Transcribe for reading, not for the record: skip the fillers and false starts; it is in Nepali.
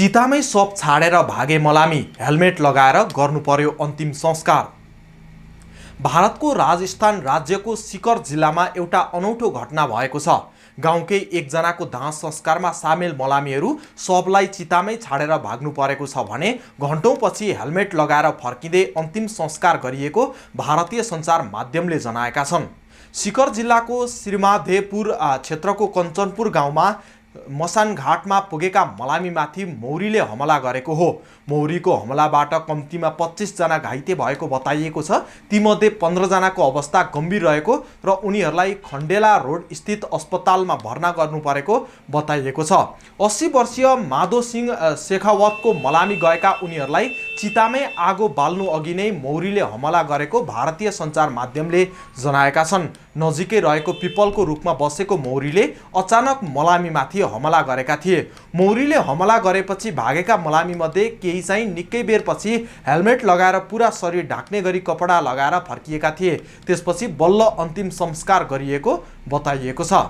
चितामै शव छाडेर भागे मलामी, हेलमेट लगाएर गर्नु पर्यो अन्तिम संस्कार। भारतको राजस्थान राज्यको सिकर जिल्लामा एउटा अनौठो घटना भएको छ। गाउँकै एकजनाको दाह संस्कारमा सामेल मलामीहरू शवलाई चितामै छाडेर भाग्नु परेको छ भने घण्टौँपछि हेलमेट लगाएर फर्किँदै अन्तिम संस्कार गरिएको भारतीय सञ्चार माध्यमले जनाएका छन्। सिकर जिल्लाको श्रीमाधेपुर क्षेत्रको कञ्चनपुर गाउँमा मसानघाटमा पुगेका मलामीमाथि मौरीले हमला गरेको हो। मौरीको हमलाबाट कम्तीमा 25 जना घाइते भएको बताइएको छ। तीमध्ये 15 जनाको अवस्था गम्भीर रहेको र उनीहरूलाई खण्डेला रोड स्थित अस्पतालमा भर्ना गर्नु परेको बताइएको छ। 80 वर्षीय माधो सिंह शेखावतको मलामी गएका उनीहरूलाई चितामै आगो बाल्नु अघि नै मौरीले हमला गरेको भारतीय सञ्चार माध्यमले जनाएका छन्। नजिकै रहेको पिपलको रुखमा बसेको मौरीले अचानक मलामीमाथि हमला गरेका थिए। मौरीले हमला गरेपछि भागेका मलामीमध्ये केही चाहिँ निकै बेरपछि हेलमेट लगाएर पुरा शरीर ढाक्ने गरी कपडा लगाएर फर्किएका थिए। त्यसपछि बल्ल अन्तिम संस्कार गरिएको बताइएको छ।